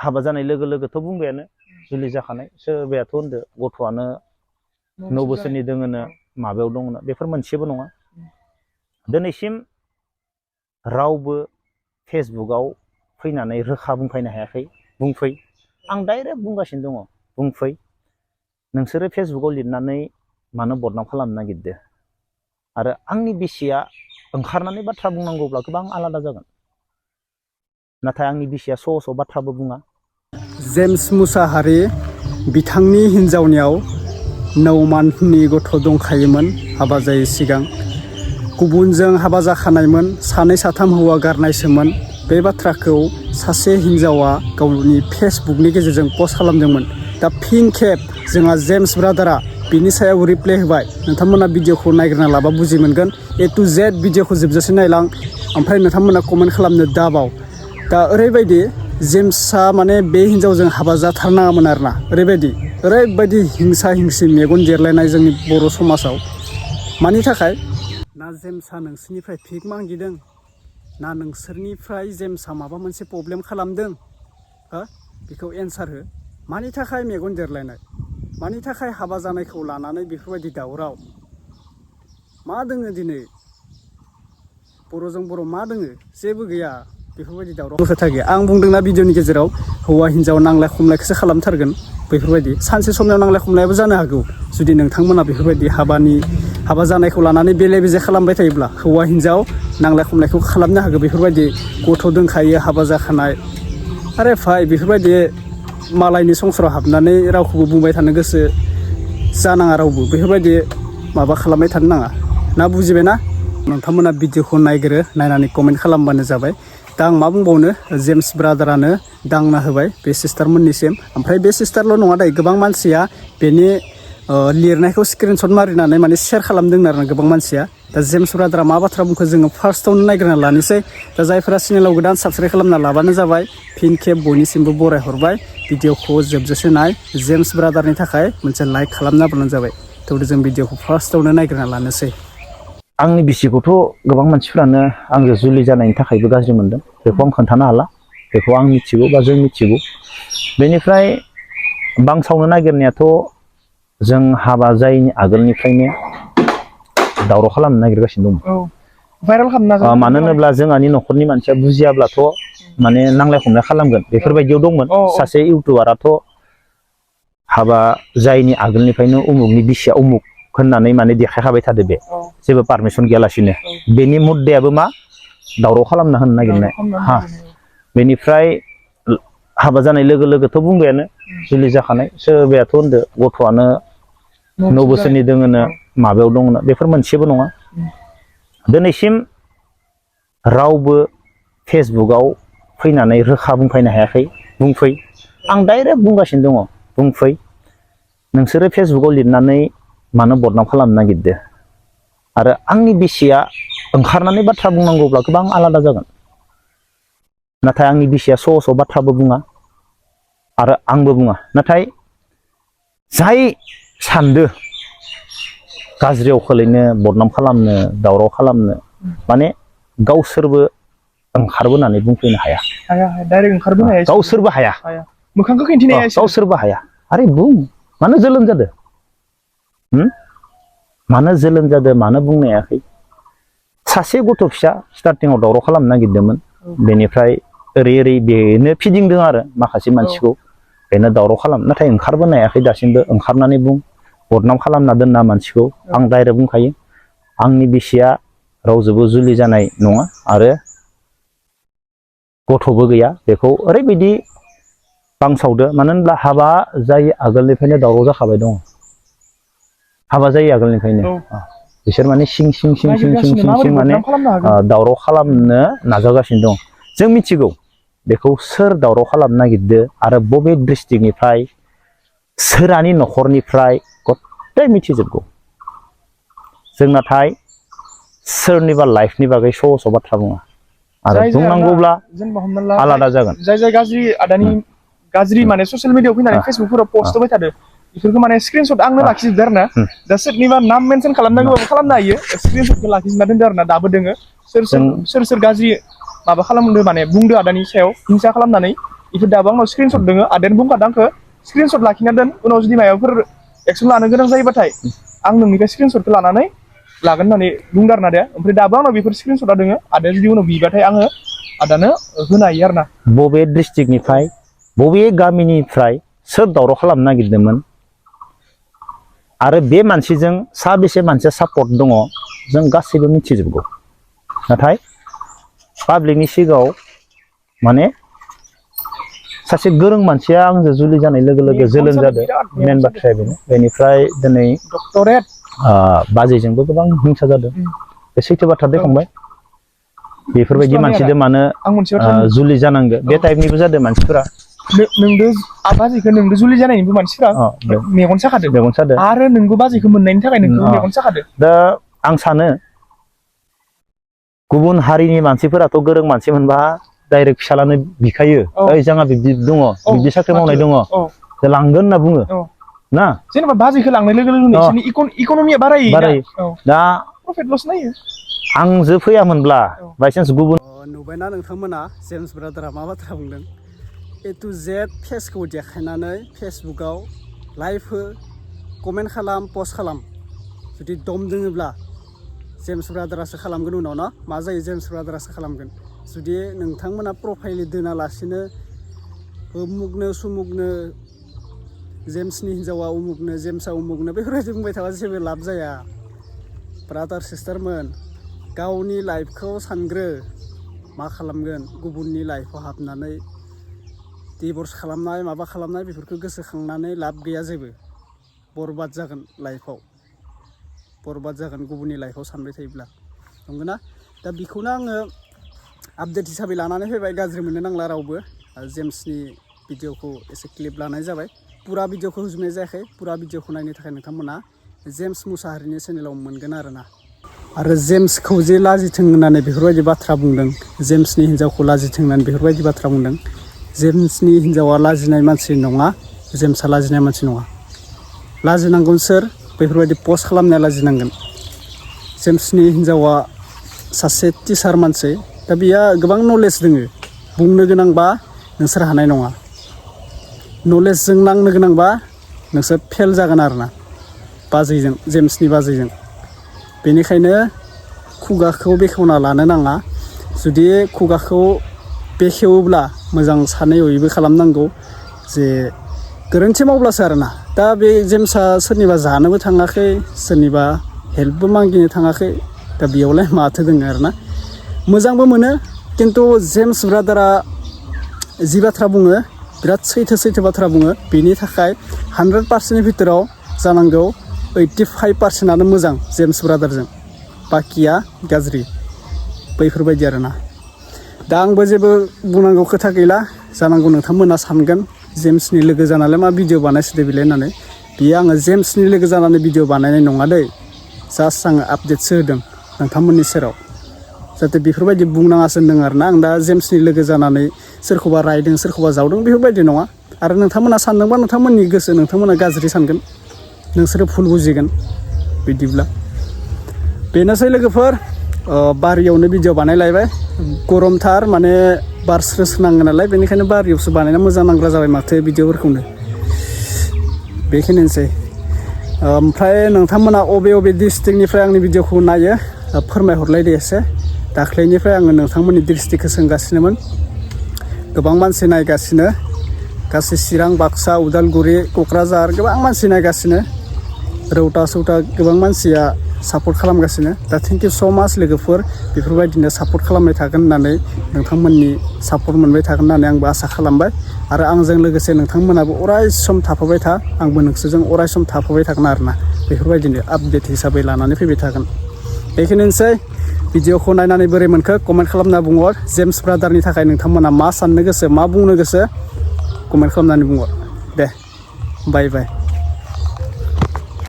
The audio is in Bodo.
हाबा जानाय लोगो लोगोथ' बुंबायानो जुलि जाखानाय सोरबायाथ' होनदो गथ'आनो 9 बोसोरनि दोङोनो माबायाव दङनो बेफोर मोनसेबो नङा दिनैसिम रावबो फेसबुकआव फैनानै रोखा बुंफैनो हायाखै बुंफै आं डाइरेक्ट बुंगासिनो दङ बुंफै नोंसोरो फेसबुकआव लिरनानै मानो बदनाम खालामनो नागिरदो आरो आंनि बिसिया ओंखारनानै बाथ्रा बुंनांगौब्ला गोबां आलादा जागोन नाथाय आंनि बिसिया स' बाथ्राबो बुङा जेम्स मुसाहारि बिथांनि हिन्जावनियाव 9 मान्थनि गथ' दंखायोमोन हाबा जायै सिगां गुबुनजों हाबा जाखानायमोन 2-3 हौवा गारनायसोमोन बे बाथ्राखौ सासे हिन्जावा गावनि फेसबुकनि गेजेरजों पस्ट खालामदोंमोन दा फिन खेब जोंहा जेम्स ब्रादारा बिनि सायाव रिप्लाइ होबाय नोंथांमोना भिडिअखौ नायग्रोना लाबा बुजि मोनगोन A to Z भिडिअखौ जोबजासे नायलां ओमफ्राय नोंथांमोना कमेन्ट खालामनो दाबाव दा ओरैबायदि जेम्सआ माने बे हिन्जावजों हाबा जाथारनाङामोन आरोना ओरैबायदि हिंसा हिंसि मेगन जेरलायनाय जोंनि बर' समाजाव मानि थाखाय ना जेम्सआ नोंसोरनिफ्राय भिख मागिदों ना नोंसोरनिफ्राय जेम्सआ माबा मोनसे प्रब्लेम खालामदों हो बेखौ एन्सार हो मानि थाखाय मेगन जेरलायनाय मानि थाखाय हाबा जानायखौ लानानै बेफोरबायदि दावराव मा दोङो दिनै बर'जों बर' मा दोङो जेबो गैया बेफोरबायदि दावराव खोथा गैया आं बुंदोंना भिडिअनि गेजेराव हौवा हिन्जाव नांलाय खमलायखौसो खालामथारगोन बेफोरबायदि सानसे समयाव नांलाय खमलायाबो जानो हागौ जुदि नोंथांमोना बेफोरबायदि हाबा जानायखौ लानानै बेले बेजे खालामबाय थायोब्ला हौवा हिन्जाव नांलाय खमलायखौ खालामनो हागौ बेफोरबायदि गथ' दोंखायो हाबा जाखानाय आरे भाइ बेफोरबायदि मालायनि संसाराव हाबनानै रावखौबो बुंबाय थानो गोसो जानाङा रावबो बेफोरबायदि माबा खालामबाय थानो नाङा ना बुजिबायना नोंथांमोना भिडिअखौ नायग्रो नायनानै कमेन्ट खालामबानो जाबाय दा आं मा बुंबावनो जेम्स ब्रादारानो दांना होबाय बे सिस्टारमोननिसिम ओमफ्राय बे सिस्टारल' नङा दायो गोबां मानसिया बेनि लिरनायखौ स्क्रिनशट मारिनानै माने शेयार खालामदों आरो गोबां मानसिया दा जेम्स ब्रादारा मा बाथ्रा बुंखो जोङो फार्स्टआवनो नायग्रोना लानोसै दा जायफोरा चेनेलाव गोदान साबस्क्राइब खालामना लाबानो जाबाय फिन खेब बयनिसिमबो बरायहरबाय भिडिअखौ जोबजासे नाय जेम्स ब्रादारनि थाखाय मोनसे लाइक खालामना होब्लानो जाबाय थेवबो जों भिडिअखौ फार्स्टआवनो नायग्रोना लानोसै आंनि बिसिखौथ' गोबां मानसिफ्रानो आंजों जुलि जानायनि थाखायबो गाज्रि मोनदों बेखौ आं खोन्थानो हाला बेखौ आं मिथिगौ बा जों मिथिगौ बेनिफ्राय बांसावनो नागिरनायाथ' जों हाबा जायैनि आगोलनिफ्रायनो दावराव खालामनो नागिरगासिनो दं भाइरेल खालामनो मानो होनोब्ला जोंहानि न'खरनि मानसिया बुजियाब्लाथ' माने नांलाय खमलाय खालामगोन बेफोरबायदियाव दंमोन सासे इउटुबाराथ' हाबा जायैनि आगोलनिफ्रायनो उमुगनि बिसिया उमुग होननानै माने देखायखाबाय थादो बे जेबो पारमिसन गैयालासिनो बेनि मुद्दायाबो मा दावराव खालामना होनो नागिरनाय हा बेनिफ्राय हाबा जानाय लोगो लोगोथ' बुंबायानो जुलि जाखानाय सोरबायाथ' होनदो गथ'आनो 9 बोसोरनि दोङोनो माबायाव दङनो बेफोर मोनसेबो नङा दिनैसिम रावबो फेसबुकआव फैनानै रोखा बुंफैनो हायाखै बुंफै आं डाइरेक्ट बुंगासिनो दङ बुंफै नोंसोरो फेसबुकआव लिरनानै मानो बदनाम खालामनो नागिरदो आरो आंनि बिसिया ओंखारनानै बाथ्रा बुंनांगौब्ला गोबां आलादा जागोन नाथाय आंनि बिसिया स' बाथ्राबो बुङा आरो आंबो बुङा नाथाय जाय सानदो गाज्रियाव खोलैनो बदनाम खालामनो दावराव खालामनो माने गावसोरबो ओंखारबोनानै बुंफैनो हाया डाइरेक्ट ओंखारबोनो हाया गावसोरबो हाया मोखांखौ खिन्थिनो हाया गावसोरबो हाया आरे बुं मानो जोलोम जादो मानो जोलोम जादो मानो बुंनो हायाखै सासे गथ' फिसा स्टार्टिंआव दावराव खालामनो नागिरदोंमोन बेनिफ्राय ओरै बेनो फिदिंदों आरो माखासे मानसिखौ बेनो दावराव खालाम नाथाय ओंखारबोनो हायाखै दासिमबो ओंखारनानै बुं बदनाम खालामना दोनना मानसिखौ आं डाइरेक्ट बुंखायो आंनि बिसिया रावजोंबो जुलि जानाय नङा आरो गथ'बो गैया बेखौ ओरैबायदि बांसावदो मानो होनब्ला हाबा जायै आगोलनिफ्रायनो दावराव जाखाबाय दङ हाबा जायै आगोलनिफ्रायनो बिसोर माने सिं माने दावराव खालामनो नाजागासिनो दं जों मिथिगौ बेखौ सोर दावराव खालामनो नागिरदो आरो बबे डिस्ट्रिक्टनिफ्राय सोरानि न'खरनिफ्राय गथाय मिथिजोबगौ जों नाथाय सोरनिबा लाइफनि बागै स' बाथ्रा बुङा आरो बुंनांगौब्ला आलादा जागोन जाय गाज्रि आदानि गाज्रि माने ससियेल मिडियाआव फैनानै फेसबुकफोराव पस्ट होबाय थादो बेफोरखौ माने स्क्रिनशट आंनो लाखिजोबदो आरो ना दा सोरनिबा नाम मेनसन खालामनांगौबाबो खालामनो हायो स्क्रिनशटखौ लाखिजोबना दोनदो आरो ना दाबो दोङो सोर गाज्रि माबा खालामदो माने बुंदो आदानि सायाव हिंसा खालामनानै इफोर दाबो आंनाव स्क्रिनशट दोङो आदायानो बुंखादों आंखो स्क्रिनशट लाखिना दोन उनाव जुदि माबाफोर एक्सन लानो गोनां जायोबाथाय आं नोंनिफ्राय स्क्रिनशटखौ लानानै लागोन होननानै बुंदों आरो ना आदाया ओमफ्राय दाबो आंनाव बेफोर स्क्रिनशटआ दोङो आदाया जुदि उनाव बिबाथाय आङो आदानो होनो हायो आरो ना बबे डिस्ट्रिक्टनिफ्राय बबे गामिनिफ्राय सोर दावराव खालामनो नागिरदोंमोन आरो बे मानसिजों साबेसे मानसिया सापर्ट दङ जों गासैबो मिथिजोबगौ नाथाय पाब्लिकनि सिगाङाव माने सासे गोरों मानसिया आंजों जुलि जानाय लोगो लोगो जोलोम जादों मेन बाथ्राया बेनो बेनिफ्राय दिनै डक्टरेट बाजैजोंबो गोबां हिंसा जादों बे सैथो बाथ्रा दैखांबाय बेफोरबायदि मानसिजों मानो आं मोनसे बाथ्रा जुलि जानांगौ बे टाइपनिबो जादों मानसिफोरा नोंदो बाजैखौ नोंदो जुलि जानायनिबो मानसिफोरा मेगन साखादों आरो नोंबो बाजैखौ मोननायनि थाखाय नोंखौ मेगन साखादों दा आं सानो गुबुन हारिनि मानसिफोराथ' गोरों मानसि मोनबा डाइरेक्ट फिसालानो बिखायो ओइ जोंहा बिब्दि दङ बिब्दि साख्रि मावनाय दङ लांगोन होनना बुङो ना जेनेबा बाजैखौ लांनाय लोगो लोगो बिसोरनि इक'नमिया बारायो दा प्रफिट लस नायो आंजो फैयामोनब्ला बायसान्स गुबुन नुबायना नोंथांमोना जेम्स ब्रादारा मा बाथ्रा बुंदों ए टु जेड फेसखौ देखायनानै फेसबुकाव लाइभ हो कमेन्ट खालाम पस्ट खालाम जुदि दम दोङोब्ला जेम्स ब्रादारासो खालामगोन उनाव ना मा जायो जेम्स ब्रादारासो खालामगोन जुदि नोंथांमोना प्रफाइल दोनालासिनो उमुगनो सुमुगनो जेम्सनि हिन्जावा उमुगनो जेम्सआ उमुगनो बेफोरबायदि बुंबाय थाबा जेबो लाब जाया ब्रादार सिस्टारमोन गावनि लाइफखौ सानग्रो मा खालामगोन गुबुननि लाइफआव हाबनानै डिभर्स खालामनाय माबा खालामनाय बेफोरखौ गोसोखांनानै लाब गैया जेबो बरबाद जागोन लाइफआव बरबाद जागोन गुबुननि लाइफआव सानबाय थायोब्ला नंगौना दा बेखौनो आङो आपडेट हिसाबै लानानै फैबाय गाज्रि मोननो नांला रावबो जेम्सनि भिडिअखौ एसे क्लिप लानाय जाबाय पुरा भिडिअखौ होजोबनाय जायाखै पुरा भिडिअखौ नायनो थाखाय नोंथांमोना जेम्स मुसाहारिनि चेनेलाव मोनगोन आरो जेम्सखौ जे लाजिथों होननानै बेफोरबायदि बाथ्रा बुंदों जेम्सनि हिन्जावखौ लाजिथों होननानै बेफोरबायदि बाथ्रा बुंदों जेम्सनि हिन्जावा लाजिनाय मानसि नङा जेम्सआ लाजिनाय मानसि नङा लाजिनांगोन सोर बेफोरबायदि पस्ट खालामनाया लाजिनांगोन जेम्सनि हिन्जावा सासे टिचार मानसि दा बिहा गोबां नलेज दोङो बुंनो गोनांबा नोंसोर हानाय नङा नलेजजों नांनो गोनांबा नोंसोर फेल जागोन आरोना बाजैजों जेम्सनि बाजैजों बेनिखायनो खुगाखौ बेखेवना लानो नाङा जुदि खुगाखौ बेखेवोब्ला मोजां सानै हयैबो खालामनांगौ जे गोरोन्थि मावब्लासो आरोना दा बे जेम्सआ सोरनिबा जानोबो थाङाखै सोरनिबा हेल्पबो मागिनो थाङाखै दा बेयावलाय माथो दङ आरोना मोजांबो मोनो खिन्थु जेम्स ब्रादारा जि बाथ्रा बुङो बिराद सैथो बाथ्रा बुङो बेनि थाखाय 100%नि भितराव जानांगौ 85%आनो मोजां जेम्स ब्रादारजों बाखिया गाज्रि बैफोरबायदि आरोना दा आंबो जेबो बुंनांगौ खोथा गैला जानांगौ नोंथांमोना सानगोन जेम्सनि लोगो जानानै मा भिडिअ बानायसोदो बिलाय होननानै बियो आङो जेम्सनि लोगो जानानै भिडिअ बानायनाय नङा दै जास्ट आङो आपडेटसो होदों नोंथांमोननि सेराव जाहाथे बेफोरबायदि बुंनाङासो होनदों आरोना आं दा जेम्सनि लोगो जानानै सोरखौबा रायदों सोरखौबा जावदों बेफोरबायदि नङा आरो नोंथांमोना सानदोंबा नोंथांमोननि गोसो नोंथांमोना गाज्रि सानगोन नोंसोरो भुल बुजिगोन बिदिब्ला बेनोसै लोगोफोर बारियावनो भिडिअ बानायलायबाय गरमथार माने बार स्रो स्रो नाङो नालाय बेनिखायनो बारियावसो बानायना मोजां नांग्रा जाबाय माथो भिडिअफोरखौनो बेखिनिसै ओमफ्राय नोंथांमोना अबे डिस्ट्रिक्टनिफ्राय आंनि भिडिअखौ नायो फोरमायहरलायदो एसे दाख्लैनिफ्राय आङो नोंथांमोननि डिस्ट्रिक्टखौ सोंगासिनोमोन गोबां मानसि नायगासिनो गासै चिरां बाक्सा उदालगुरि क'क्राझार गोबां मानसि नायगासिनो रौता सौता गोबां मानसिया सापर्ट खालामगासिनो दा थेंक इउ स' माच लोगोफोर बेफोरबायदिनो सापर्ट खालामबाय थागोन होननानै नोंथांमोननि सापर्ट मोनबाय थागोन होननानै आंबो आसा खालामबाय आरो आंजों लोगोसे नोंथांमोनाबो अराय सम थाफाबाय था आंबो नोंसोरजों अराय सम थाफाबाय थागोन आरोना बेफोरबायदिनो आपडेट हिसाबै लानानै फैबाय थागोन बेखिनिसै भिडिअखौ नायनानै बोरै मोनखो कमेन्ट खालामना बुंहर जेम्स ब्रादारनि थाखाय नोंथांमोना मा साननो गोसो मा बुंनो गोसो कमेन्ट खालामनानै बुंहर दे बाय बाय